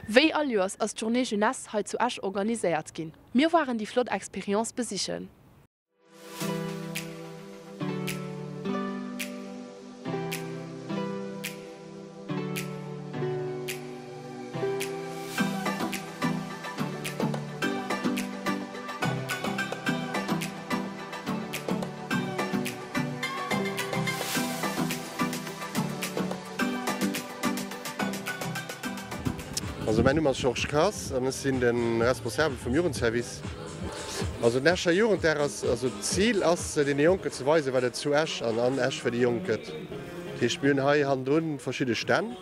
Wéi all Joers ass d'Journée Jeunesse hei zu Esch organiséiert ginn. Mir waren déi flott Experience besichen. Also mäin Numm ass Georges Kass an ech sinn de Responsabel vum Jugendservice. Also den Escher Jugenddag ass, also d'Zil ass deene Jonken ze weisen, wat et zu Esch an an Esch fir déi Jonk gëtt. Dat heescht mir hunn hei hannendrun verschidde Stänn,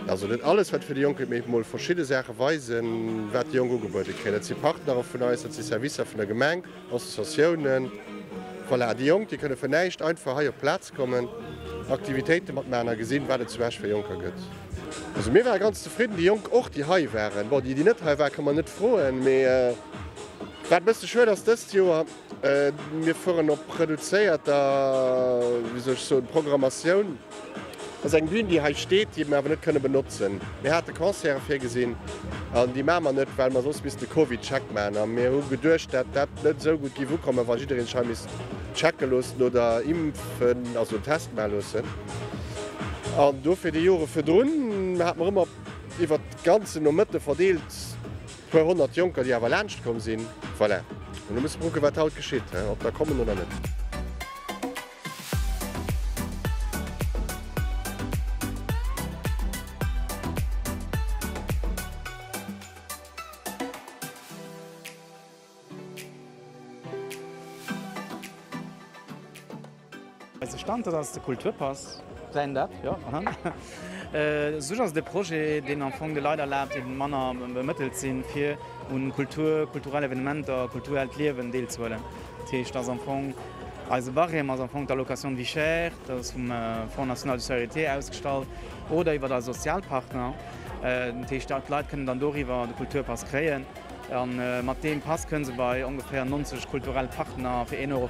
also net alles wat fir déi Jonk gëtt, mee mol verschidde Saache weisen, wat déi Jonk ugebuede kréien. Dat si Partnere vun eis, dat si Servicer vun der Gemeng, Associatiounen. Voilà, déi Jonk, déi kënne fir näischt einfach hei op d'Plaz kommen, Aktivitéite matmaachen a gesinn, wat et zu Esch fir Jonker gëtt. Also mir ware ganz zefridden, déi Jonk och, déi hei waren. Bon, déi, déi net hei waren, ka mer net froen, mee wat e bësse schued ass dëst Joer, mir fueren op reduzéierter, wéi soll ech soen, Programmatioun. Dat ass eng Bühn, déi hei steet, déi mer awer net kënne benotzen. Mir hate Concerte virgesinn an déi maache mer net, well mer soss missten de Covid-Check maachen. A mir hu geduecht, dat dat net esou gutt géif ukommen, wa jiddereen sech hei misst checke loossen oder impfen, also en Test maache loossen. An dofir déi Jore virdrun hate mer ëmmer iwwert de ganzen Nomëtte verdeelt e puer 100 Jonker, déi awer laanscht komm sinn. Voilà. An elo musse mer kucken, wat haut geschitt, ob der kommen oder net. Eise Stand, dat ass de Kulturpass. Säin dat, jo. U sech ass et e Projet, deen am Fong de Leit erlaabt, déi manner bemëttelt sinn, fir un Kultur, kulturell Evenementer, kulturellt Liewen deelzehuelen. Dat heescht, ass am Fong eise Barème ass am Fong d'Allocation de vie chère, dat ass vum Fonds national de solidarité ausgestallt, oder iwwer eis Sozialpartner. Dat heescht, d'Leit kënnen dann doriwwer de Kulturpass kréien. A mat deem Pass kënne se bei ongeféier 90 kulturell Partner fir 1,50 Euro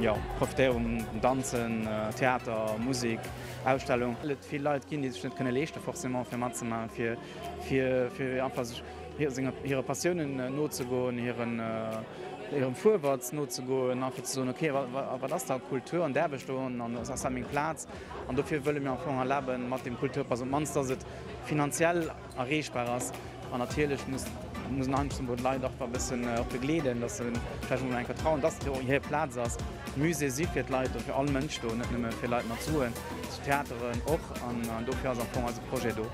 jo, profitéieren vum Danzen, Theater, Musek, Ausstellung. Well et vill Leit ginn, déi sech net kënne leeschte forcément fir matzemaachen, fir, fir, fir einfach sech senger, hire Passiounen nozegoen, hiren, hirem Fuerwatz nozegoen, einfach ze soen, okay, wat ass da Kultur an däerf ech do an ass dat meng Plaz? An dofir wëlle mir am Fong erlaben, mat deem Kulturpass op d'mannst, dass et finanziell erreechbar ass. An natierlech muss muss en heiansdo d'Leit och e bëssen och begleeden, dass se vläicht emol eng Kéier trauen, dass et och hir Plaz ass. D'Musée si fir d'Leit do, fir all Mënsch do, net nëmme fir Leit mat Suen, d'Theateren och. An dofir ass am Fong eise Projet do.